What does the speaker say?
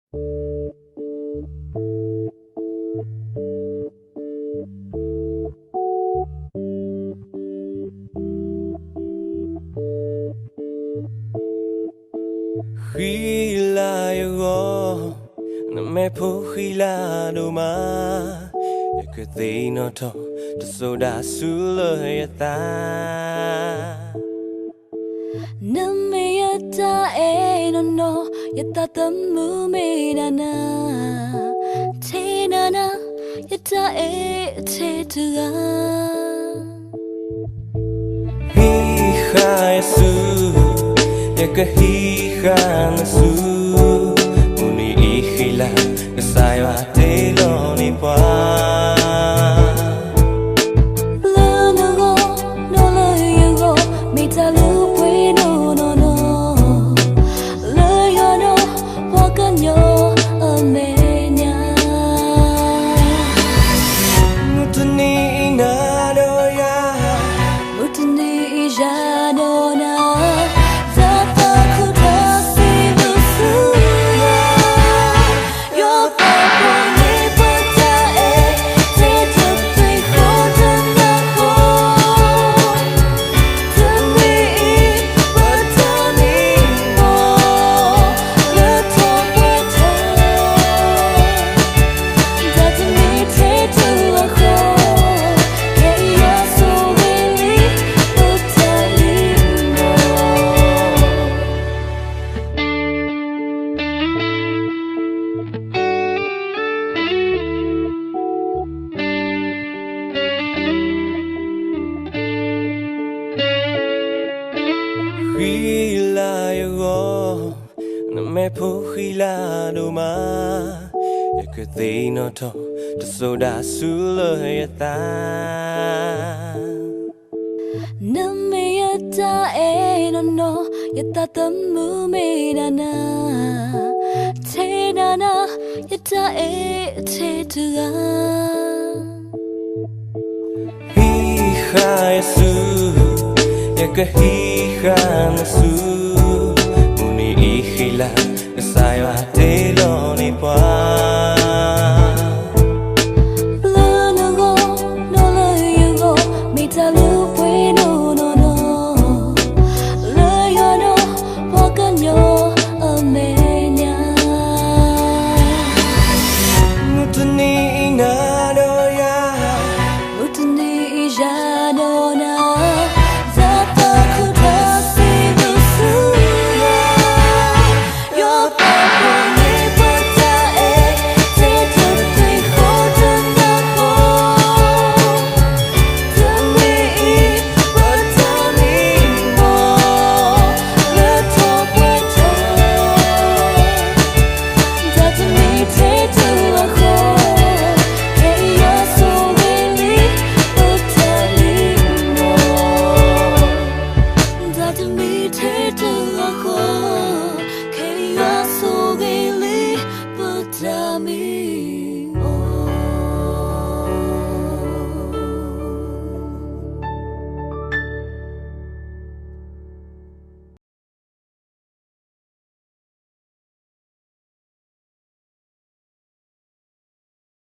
ဃံလၤယဂီၢ်, နမ့ၢ်ဖိဃံလၤဒိၣ်မး, ယကသ့ၣ်နီၣ်ထီၣ် တစိၤဒၣ်ဆူလၢယသး နမ့ၢ်ယတၢ်အဲၣ်နီၢ်နီၢ်, ယသးသမူမ့ၢ်ဒၣ်နၤ, ထဲနၤနၤ, ယတၢ်အဲၣ်ထဲတဂၤ ဟံးဃာ်ယစု, ယကဟံးဃာ်နစု, မုၢ်နံၤအံၤဃံလၤ ကစၢ်ယွၤတ့လီၤန့ၢ်ပှၤ လၢနဂီၢ်, နီၢ်လၢယဂီၢ်, မ့ၢ်တၢ်လုၢ်ပှ့ၤနီၢ်နီၢ်နီၢ်, လၢယွၤဒီး ပှၤကညီအမဲာ်ညါ မုၢ်တနံၤအံၤနၤဒီးယၤ, မုၢ်တနံၤအံၤယၤဒီးနၤ, တၢ်သးခုတၢ်စံးဘျုးဆူယွၤ, ယွၤပာ်ဖှိၣ်န့ၢ်ပတၢ်အဲၣ်, ထဲတသွံၣ်ဃီတနၢ်ဟူ တနံၤအံၤ ပတၢ်မံမီၢ် လၢထီၣ်ပှဲၤထီၣ် တၢ်တမံၤထဲတဂၤဃီ, ကဲယွၤဆိၣ်ဂ့ၤလံ ပတၢ်မံမီၢ် ဃံလၤယဂီၢ်, နမ့ၢ်ဖိဃံလၤဒိၣ်မး, ယကသ့ၣ်နီၣ်ထီၣ် တစိၤဒၣ်ဆူလၢယသး နမ့ၢ်ယတၢ်အဲၣ်နီၢ်နီၢ်, ယသးသမူမ့ၢ်ဒၣ်နၤ, ထဲနၤနၤ, ယတၢ်အဲၣ်ထဲတဂၤ ဟံးဃာ်ယစု, ယကဟံးဃာ်နစု, မုၢ်နံၤအံၤဃံလၤ ကစၢ်ယွၤတ့လီၤန့ၢ်ပှၤ